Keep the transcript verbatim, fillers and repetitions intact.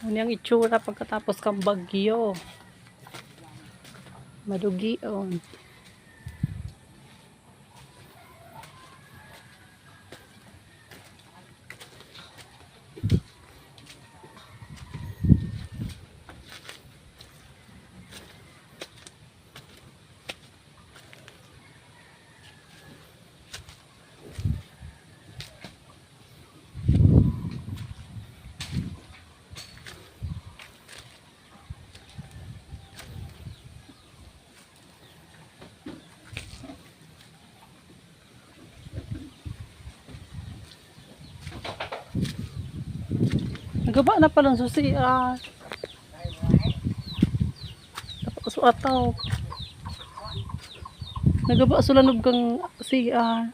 Ano yung itsura pagkatapos kang bagyo? Madugion. Nagaba na pala ang susi, ah. Tapos ataw. Nagaba sa lanob kang C R.